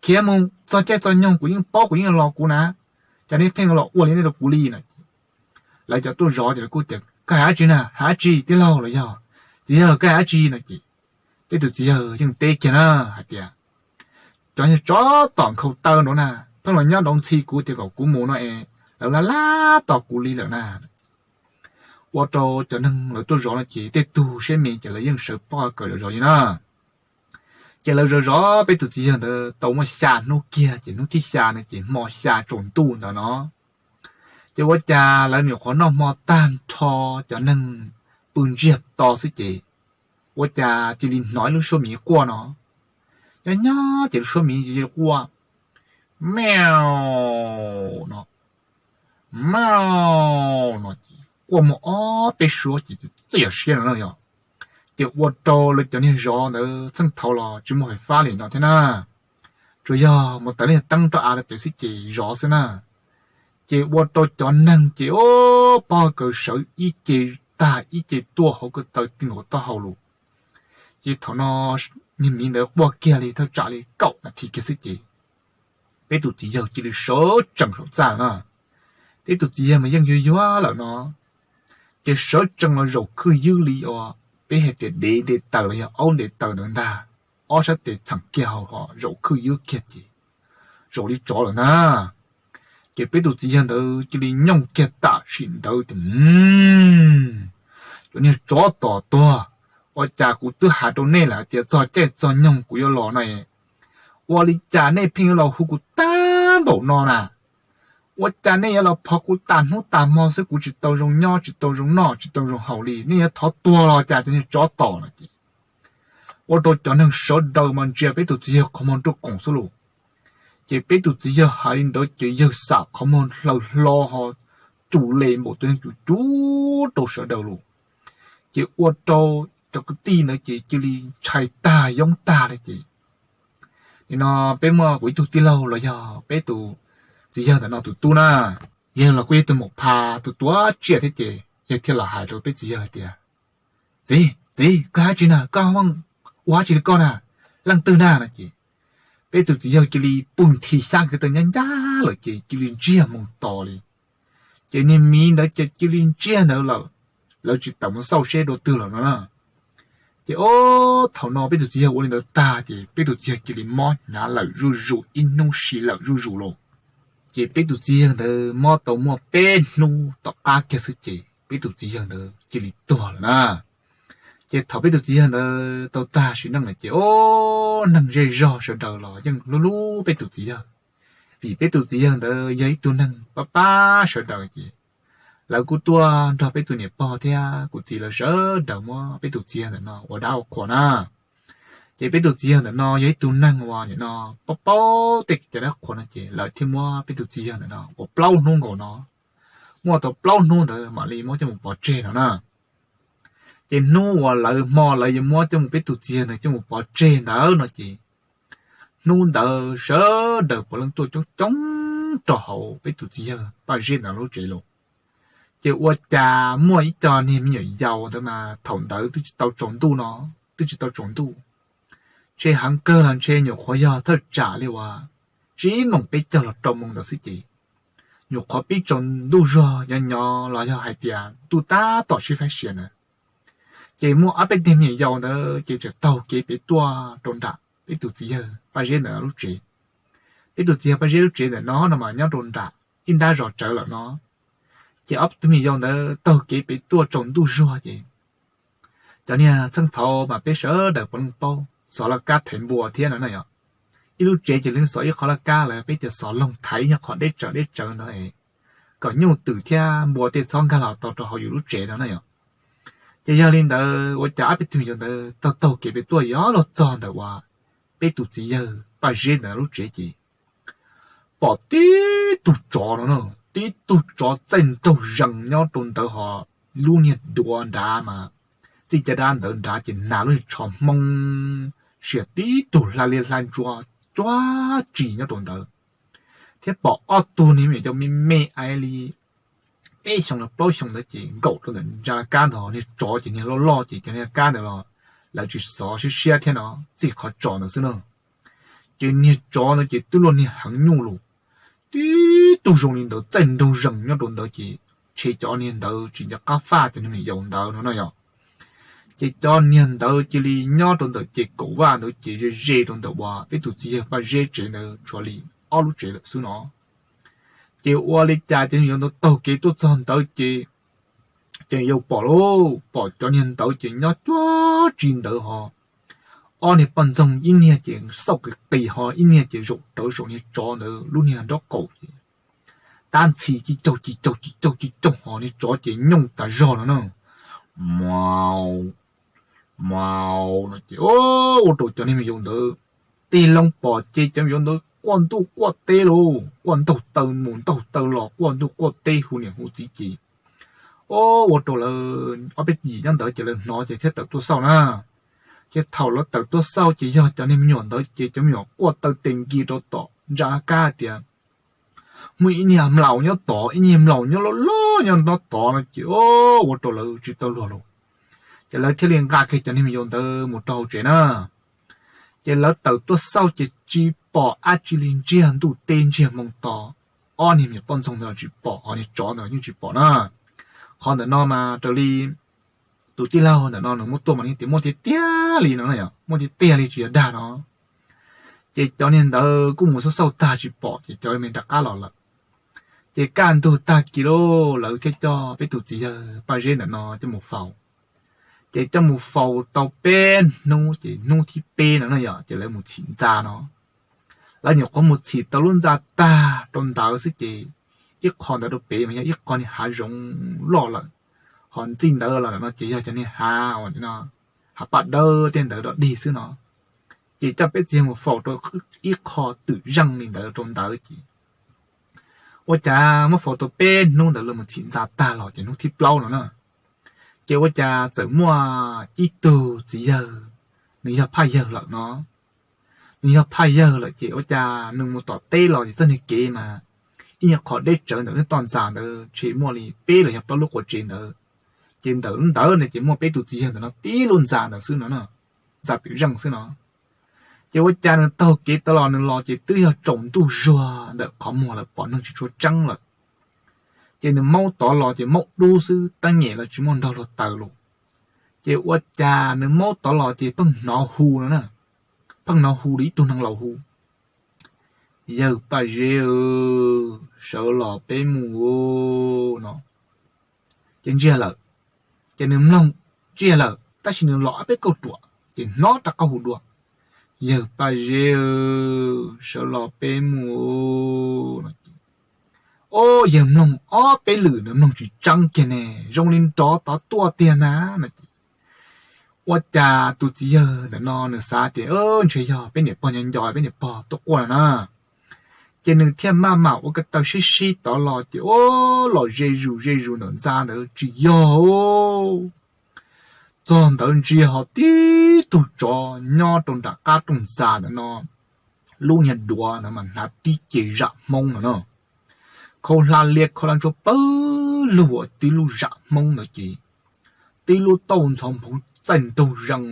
Khiav mus, txog caij txog nyoog kuv yeej paub kuv yeej los kuv na, cas nej pheej yuav los ua li nej rau kuv li na. Lawv cov tuaj zov ces lawv kuj tias, Koj hais dab tsi na, hais dab tsi tij laug los yog Txiv yawg, koj hais dab tsi no ces peb tus txiv yawg yeej teb kiag na hais tias, cov niag tsov tom nkhaus taw nraud na, pheej los nyob nraud ntxhi kuv tias kom kuv mus no es lawv lab lab tos kuv li lawm na. Ua rau cov neeg lawv tuaj zov no ces tej tug siab me ces lawv yeej sawv pob kawm zov zov li na. Ces lawv zov zov peb tus txiv yawg ntawd tau muaj xya hnub kiag ces hnub thib xya no ces hmo xya tsaus ntuj ntawd no ces ua cas lawv nyuam qhuav noj hmo tag nrho, cov neeg pw ntsiag to xwb ces ua cas cia li hnov ib lub suab miv quaj no. Nyob nyob ces lub suab miv cia li quaj, meow no, meow no ces quaj muaj ob peb suab ces txawm yog siab no na yog. Ces ua rau lawv cov niag zov ntawd txheej thaud los tsis muaj fais fab li no thiab na, tsuas yog mus tawm lub niag teeb roj av rau pem xwb ces zov xwb na. Ces ua rau cov neeg ces o, pob kawg sawv ib ce tag ib ce tuaj hauv ko taw ti nkaus taub hau lus. Ces thaum no niag miv ntawd quaj kiag li thawj tsam li kaum nas this kiag xwb ces peb tus txiv yawg cia li sawv tsees saum txaj na. Peb tus txiv yawg mas yeej yuag yuag lawm no, ces sawv tsees los zaum khwj ywb li uas peb hais tias dev nte taws los yog aub nte taws ntawd ntag, ob sab tes txheem kiag hauv ho zaum khwj ywb kiag ces zaum li tsov lawm ntag. Ces peb tus txiv yawg ntawd cia li nyooj kiag tam sim ntawd tias, cov niag tsov tom tuag, ua cas kuv twb hais rau nej lawm hais tias txog caij txog nyoog kuv yuav los no, ua li cas nej pheej yuav los hu kuv tag npaum no na? Ua cas nej yuav los phov kuv tas hnub tas hmo xwb, kuv tsis tau zoo nyob tsis tau zoo noj tsis tau zoo haus li, nej yuav thov tuag los cas cov niag tsov tom no ces ua rau cov neeg sawv daws mas ntsia peb tus txiv yawg qhov muag nruj qoom xwb lus. Ces peb tus txiv yawg hais li ntawd ces yawg xam qhov muag hlaws hlo ho cum le npaum tus neeg cum cuv rau sawv daws lus. Ces ua rau cov kwv tij ntawd ces cia li ntshai tag yoob tag li ces nim no peb muaj kuv ib tug tij laug los yog peb tus txiv yawg ntawm no tus tub na, yawg los kuj yog tus maum pha tus tuav tsiaj thiab ces yawg thiaj los hais rau peb txiv yawg hais tias, txiv, txiv, koj hais dab tsi na, koj ua dab tsi li koj na, leej twg na no ces peb tus txiv yawg cia li pw nthi xyab kwv tawg nyab ncaj lawm ces cia li ntsiag moo to li. Ces niag miv ntawd ces cia li ntsiag ntawd lawm, lawv tsis tawm mus xauj seb dua twg lawm no na. Ces o, thaum no peb tus txiv yawg ua li ntawd tag ces peb tus txiv yawg cia li mob hnyav lawm zuj zus ib hnub si lawm zuj zus lawm. Ces peb tus txiv yawg ntawd mob tau muaj peb hnub tom qab kiag xwb ces peb tus txiv yawg ntawd cia li tuag lawm na. Ces thaum peb tus txiv yawg ntawd tau tag sim neej lawm ces o, neeg zej zog sawv daws los yeej hlub hlub peb tus txiv yawg, vim peb tus txiv yawg ntawd yog ib tug neeg pab pab sawv daws ces lawv kuj tuaj nrog peb tus niam pog thiab kuv txiv lawv sawv daws muab peb tus txiv yawg ntawm no ua dab ua qhuas na. Ces peb tus txiv yawg ntawm no yog ib tug neeg uas nim no paub paub tej cov dab qhuas no ces lawv thiaj muab peb tus txiv yawg ntawm no ua plaub hnub nkaus no, muaj tau plaub hnub ntawd mam li muab coj mus pov tseg no na. Ces hnub uas lawv hmo lawv yuav muab coj mus peb tus txiv yawg ntawd coj mus pov tseg ntawd no ces hnub ntawd sawv daws puav leej tuaj coob coob rau hauv peb tus txiv yawg Paj Zeb ntawd lub tsev lawm. Ces ua cas muaj ib co niag me nyuam yaus ntawd mas thaum ntawd twb tsis tau tsaus ntuj no, twb tsis tau tsaus ntuj, ntshe heev kawg los ntshe nyuam qhuav yog thawj tsam li uas tsib moos peb caug los rau moos ntawd xwb ces nyuam qhuav pib tsaus ntuj zog nyob nyob los yog hais tias ntuj tab tom sib faib sia ntawd. Ces muaj ob peb tug me nyuam yaus ntawd ces txawm taug kev pem tuaj rau nram peb tus txiv yawg Paj Zeb ntawd lub tsev. Peb tus txiv yawg Paj Zeb lub tsev ntawm no no mas nyob rau nram ib nrab zos tsawv lawm no. Ces ob tug me nyuam yaus ntawd taug kev pem tuaj tsaus ntuj zog ces cov niag txheej thaud mas peb sawv daws puav leej paub xov laj kab thaiv npua thiab no na yom. Ib lub tsev ces lawv xov ib qhov laj kab los peb tias xov loog thaiv ib nyuag qhov deb tsawv deb tsawv ntawd kom nyuj twm thiab npua tej txhob nkag los tau rau hauv yus lub tsev no na yom. Ces yog li ntawd ua cas ob peb tug me nyuam yaus ntawd taug taug kev pem tuaj yuav luag txog ntawm uas peb tus txiv yawg Paj Zeb ntawd lub tsev ces pom tib tug tsov no, tib tug tsov txaij nraug zees nyob rau ntawd ho lub niag duav nrad mas txij caj dab ntawd nrad ces nag lub niag tsho hmoob, sia tib tug hla liab hla ntsuab tsuag tsi nyob rau ntawd. Thiab pom ob tug niag me nyuam yaus me me ais li peb xyoos los plaub xyoos ntawd ces nkaum rau ntawm ntsa laj kab ntawd, niag tsov ces niag loj loj ces cov niag kab ntawd los lawv tsis xov siab siab thiab no, txij qhov tso ntawd xwb na. Ces niag tsov ntawd ces twb luaj niag heev nyuj lus, tib tug zoo li ntawd txaij nraug zees nyob rau ntawd ces ntshe cov niag ntawd tsis nco qab faj cov niag me nyuam yaus ntawd no no yom. Ces cov niag ntawd cia li nyob rau ntawm ces kaum vaj ntawd ces ze ze rau ntawm uas peb tus txiv yawg Paj Zeb tsev ntawd tshuav li ob lub tsev lawm xwb no. Ces ua li cas cov niag yau ntawd taug kev tuaj txog ntawd ces, ces yau pom lauj, pom cov niag ntawd ces nyob cuag tsi ntawd ho, ob niag poj ntxoog ib niag ces xauj qis qis ho ib niag ces zaum rawv saum niag tsov ntawd lub niag nraub qaum ces tab ntxhi ci caug ci caug ci caug ci caug ho niag tsov ces nyooj tas zog no na. Mau, mau no ces ua rau cov niag me yau ntawd tig loo pom ces cov me yau ntawd quaj ntuj quaj teb lauj, quaj ntaug taw mus ntaug taw los quaj ntuj quaj teb hu niam hu txiv ces, o, ua rau lawv ob peb yim nyob ntawd ces lawv hnov ces thiaj tawm tuaj xauj na. Ces thaum lawv tawm tuaj xauj ces yog cov niag me nyuam ntawd ces cov me nyuam quaj taw tes nkis rau tom ntsa kab tias muaj ib niag mlaus nyob tod, ib niag mlaus nyob loj loj nyob tod no ces, o, ua rau lawv tsis tau luag lauj. Ces lawv thiaj li nqa kiag cov niag me yau ntawd mus rau hauv tsev na. Ces lawv tawm tuaj xauj ces tsis pom dab tsi li, ntsiag ntuj teb ntsiag hmoo to, ob niag me nyuam poj ntxoog ntawd tsis pom, ho niag tsov ntawd yeej tsis pom na. Qhov ntawm no mas raws li tus tij laug ntawm no nws muab tuaj mas nws tias muaj tiag tiag li no, muaj tiag tiag li tsis yog dag no. Ces cov niag ntawd kuj mus xauj xauj tag tsis pom ces cov me rov qab los lawm. Ces kaj ntug tag kis lauj, lawv thiaj coj peb tus txiv yawg Paj Zeb ntawm no coj mus faus. Ces coj mus faus tau peb hnub ces hnub thib peb no no yog ces lawv mus txhim ntxa no. Lawv nyuam qhuav mus txhim tau lub ntxa tag rau ntawd xwb ces ib qho ntawd rau pem mas yog ib qho niag hav zoov loj lawm, ho ntxij ntawd los no ces yog cov niag hav, hav paj dawb tej ntawd dog dig xwb no. Ces coj peb txiv yawg mus faus rau ib qho twm zeej li ntawd rau ntawd ces ua cas muab faus tau peb hnub ntawd lawv mus txhim ntxa tag los ces hnub thib plaub no na, ces ua cas txawm muaj ib tug txiv yawg, nws yog phaj yawg lawm no. Nws yog phaj yawg lawm ces ua cas nws mus tom teb los ces txoj niag kev mas ib nyuag qhov deb tsawv ntawm nws toj ntxa ntawd tsheb muaj li peb los yog plaub lub quav tsev ntawd. Ces ntawm lub ntawd no ces muaj peb tus txiv yawg ntawm no tib lub ntxa ntawd xwb no, ntxa twm zeej xwb no. Ces ua cas nws taug kev tod los nws los ces twb yog tsaus ntuj zuag ntawm qhov muag lawm pom neeg tsis tshua tseeb lawm. Ces nws maub tod los ces maub dub xwb, teeb nyem los tsis muaj nrog luag taws los. Ces ua cas nws maub tod los ces pheej hnov hu no na, pheej hnov hu li ib tug neeg laus hu, yawg Paj Zeb, sawv los peb mus no. Ces ntsiag lawm, ces nws mloog ntsiag lawm tab sis nws los ob peb kauj ruam ces hnov rov qab hu dua, yawg Paj Zeb, sawv los peb mus no. Ob yawg mloog ob peb lwm nws mloog tsis tseeb kiag ne, zoo li nrov tod tuaj tiag na no ces ua cas tus txiv yawg ntawm no nws xav tias ntshe yog peb niam pog nco nco peb niam pog tuaj quaj no na. Ces nws thiaj maj mam ua ko taw sib sib tod los ces ub los ze zus ze zus ntawm ntxa ntawd tsis yog. Txog ntawd ntsia ho tib tug tsov nyob rau nram qab rooj ntxa ntawm no, lub niag duav ntawd mas hnav tib ce zam hmoob no na, khau hla lias khau hla ntsuab pawg lug ua tib lub zam hmoob ntawd ces tib lub tauj ntxhov nphoov txaij nraug zees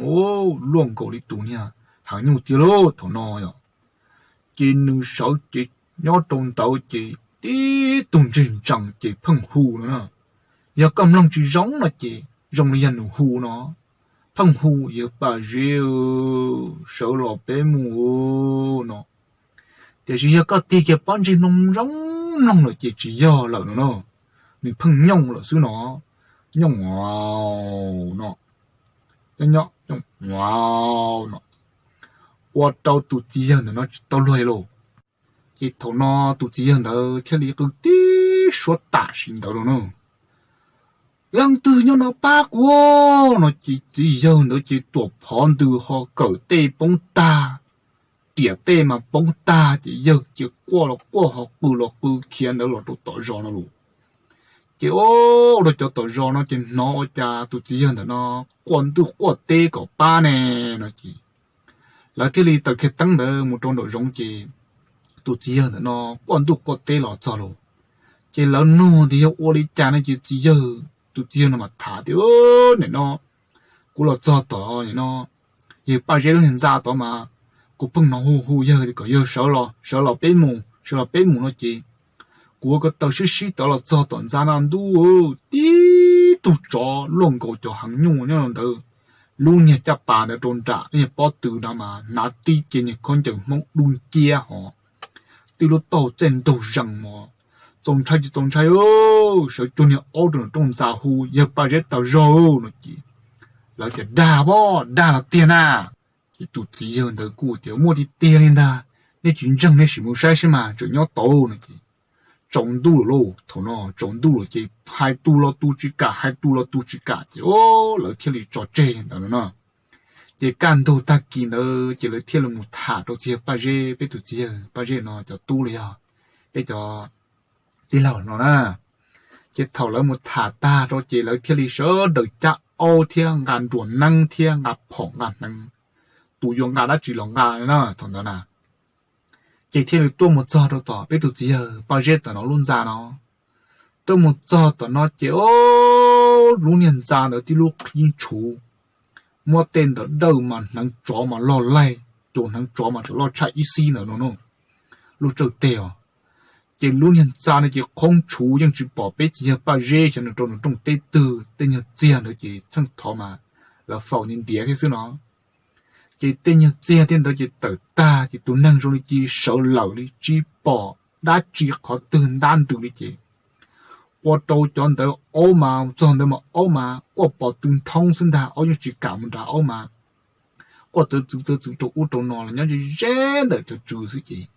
luaj nkaus li tus niag heev nyuj tiag lauj thaum no yom. Ces nws sawv ces nyob rau ntawd ces tib tug ntseg ntsees ces pheej hu no na. Yog koj mloog tsis zoo no ces zoo li yog nws hu no, pheej hu yawg Paj Zeb, sawv los peb mus no. Tiam sis yog koj tig kiag pob ntseg mloog zoo mloog lawm ces tsis yog lawm no na, nws pheej nyooj lawm xwb no, nyooj no, nyooj nyooj no, ua rau tus txiv yawg ntawm no tsis tau luag li lauj. Ces thaum no tus txiv yawg ntawd thiaj li qw tib suab tam sim ntawd los na, leej twg nyob no pab kuv no ces txiv yawg ntawd ces tuam phov ntws ho kawm tej poob tag, riam tej mas poob tag ces yawg ces quaj los quaj ho qw los qw khiav ntawd los rau tom zos no los. Ces ua rau cov tom zos no ces hnov ua cas tus txiv yawg ntawm no quaj ntuj quaj teb kom pab ne no ces lawv thiaj li taws kiag teeb ntawd mus rau nraum zoov ces tus txiv yawg ntawm no quaj ntuj quaj teb los txog los. Ces lawv nug tias yog ua li cas no ces txiv yawg, tus txiv yawg no mas tham tias nim no kuv los txog tom nim no yawg Paj Zeb lub niag ntxa tod mas kuv pheej hnov hu hu yawg kom yawg sawv los, sawv los peb mus, sawv los peb mus no ces kuv ua ko taw sib sib tod los txog tom ntxa no ntuj, tib tug tsov luaj nkaus cov heev nyuj nyob rau ntawd lub niag caj pas ntawd rau nram niag pob tw no mas hnav tib ce niag khaub ncaws Hmoob dub nciab hos, tib lub taub hau txaij nraug zees mos, txaus ntshai tsis txaus ntshai, sawv cuag niag aub rau nram rooj ntxa hu, Yawg Paj Zeb tas zog no ces lawv tias, Dag pab, dag los tiag na? Ces tus txiv yawg ntawd kuj tias, Muaj tiag tiag li ntag, nej tsis ntseeg nej sim mus saib seb mas, tseem nyob tod no ces tsaus ntuj lawm lauj. Thaum no tsaus ntuj lawm ces hais tus los tus tsis kam, hais tus los tus tsis kam ces lawv thiaj li tso tseg ntawd no no. Ces kaj ntug tag kis ntawd ces lawv thiaj li mus tham rau txiv yawg Paj Zeb, peb tus txiv yawg Paj Zeb no cov tub los yog peb cov tij laug no na. Ces thaum lawv mus tham tag rau ces lawv thiaj li sawv daws cab aub thiab nqa nruas neeb thiab nqa phom nqa hneev, tus yuav nqa dab tsi los nqa na thaum ntawd na. Ces thiaj li tuaj mus txog rau tom peb tus txiv yawg Paj Zeb tom no lub ntxa no. Tuaj mus txog tom no ces lub niag ntxa ntawd tib lub qhib tshuv, muab tej ntawd dawj mas hneev tsov mas loj laig, cua hneev tsov mas tseem loj tshaj ib xib ntawd no no, lub tsawj teg os. Ces lub niag ntxa no ces qhoob tshuv yeej tsis pom peb txiv yawg Paj Zeb xyov nws rau nws rooj teb twg, tej nyuag txiag ntawd ces txheej thov mas lawv faus ntiav ntiav thiab xwb no. Ces tej nyuag txiag thiab ntawd ces tawm tag ces tus neeg zoo li cia sawv lawm li tsis pom dab tsi qhov twg ntab ntws li ces ua rau cov ntawd aub mas txog ntawd mas aub mas quaj pos tw nthoob xwb ntag, aub yeej tsis kam mus nrad, aub mas quaj txawv txwv txawv txwv rau ub rau no los nyob ze ze ntawm cov tswv xwb ces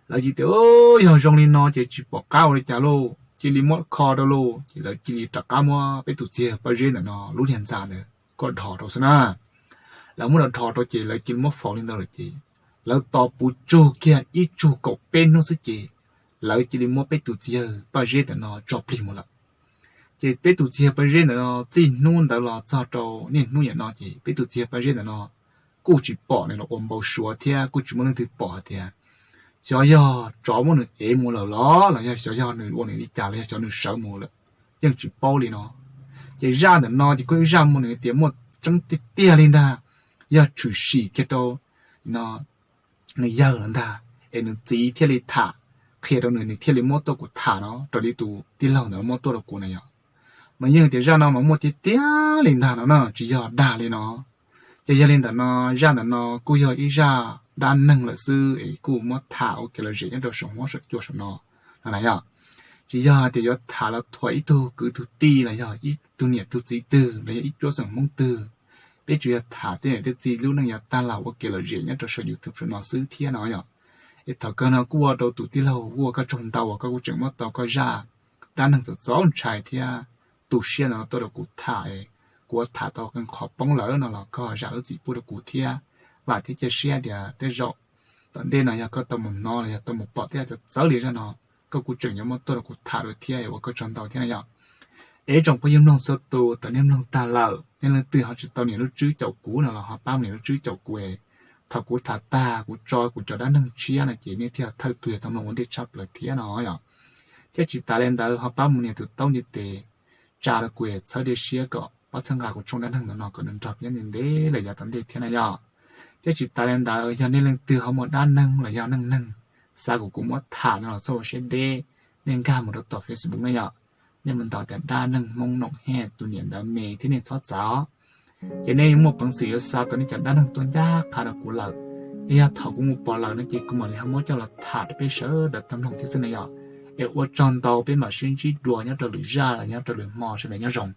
lawv cia tias, Yog zoo li no ces tsis pom qab ua li cas lauj, cia li muab kho rau lauj. Ces lawv cia li rov qab muab peb tus txiv yawg Paj Zeb ntawm no lub niag ntxa ntawd kom dhos rau xwb na. Lawv muab dhos rau ces lawv cia li muab faus li ntawd lawm ces lawv tos puv tsug kiag ib tsug kaum peb hnub xwb ces lawv cia li muab peb tus txiv yawg Paj Zeb ntawm no tso plig mus lawm. Ces peb tus txiv yawg Paj Zeb ntawm no txij hnub ntawd los txog rau niaj hnub niam no ces peb tus txiv yawg Paj Zeb ntawm no kuj tsis pom nws los ua npau suav thiab kuj tsis muaj leej twg pom hais tias xyov yog tsov muab nws ev mus lawm los los yog xyov yog nws ua nws li cas los yog xyov nws sawv mus lawm, yeej tsis paub li no. Ces zaj ntawm no ces kuj ib zaj muaj nws tias muaj tseeb tiag tiag li ntag, yog tshwm sim kiag rau no nws yawg lawm ntag es nws txiv thiaj li tham qhia rau nws, nws thiaj li muab tuaj kuv tham no raws li tus tij laug ntawd muab tuaj rau kuv na yom. Mas yeej tias zaj no mas muaj tiag tiag li ntag no na, tsis yog dag li no. Ces yog li ntawm no, zaj ntawm no kuj yog ib zaj dab neeg lawm xwb es kuj muab tham ua kev lom zem nyob rau saum huab saum cua saum no no na yom. Tsis yog hais tias yuav tham los thuam ib tug kwv tug tij los yog ib tug niam tug txiv twg los yog ib cuab xeem Hmoob twg. Peb tsuas yog tham tej niam tej txiv lub neej yav tag los ua kev lom zem nyob rau saum YouTube saum no xwb thiab no yom. Es thaum kawg no kuj ua rau tus tij laug ua koj tsaug ntau uas koj kuj tseem muab tau koj zaj dab neeg txaus txaus ntshai thiab tu siab ntawm no tuaj rau kuv tham, kuv ua tham tau qee qhov poob lawm no los koj zam lub txim pub rau kuv thiab. Vam thiab cia siab tias tej zaum tom ntej no yog koj tau mus hnov los yog tau mus pom tej yam txawv txawv li zaj no, koj kuj tseem yuav muab tuaj rau kuv tham dua thiab, ua koj tsaug ntau thiab na yom. Es ib tsoom phooj ywg mloog txhua tus, thaum nej mloog tag lawm nej leej twg ho tsis tau nias lub tswb caum kuv no los ho pab mus nias lub tswb caum kuv es thaum kuv tham tag kuv tso kuv cov dab neeg tshiab no ces nej thiaj thawj tug yog tau mloog ua ntej tshaj plaws thiab no yom. Thiab tsis tas li ntawd ho pab mus nias tus taub ntiv tes tsa rau kuv es txhawb dej siab kom pab txhawb nqa kuv tshooj dab neeg ntawm no kom nws nrog peb ntev ntev los yav tom ntej thiab na yom. Thiab tsis tas li ntawd yog nej leej twg ho muaj dab neeg los yog neej neeg xav kom kuv muab tham no los txhob ua siab deb, nej nkag mus rau tom Facebook na yom. Nej mus ntaus tias dab neeg Hmoob Noom Hej tus niam ntawd me thiab nej txhob txav os. Ces nej muaj peev xwm yuav xa tau nej cov dab neeg tuaj ncaj qha rau kuv lawm. Es yog thaum kuv mus pom lawm no ces kuv mam li ho muab coj los tham rau peb sawv daws tau mloog thiab xwb na yom. Es ua tsaug ntau, peb mam sib ntsib dua nyob rau lwm zaj los nyob rau lwm hmo, sawv daws nyob zoo.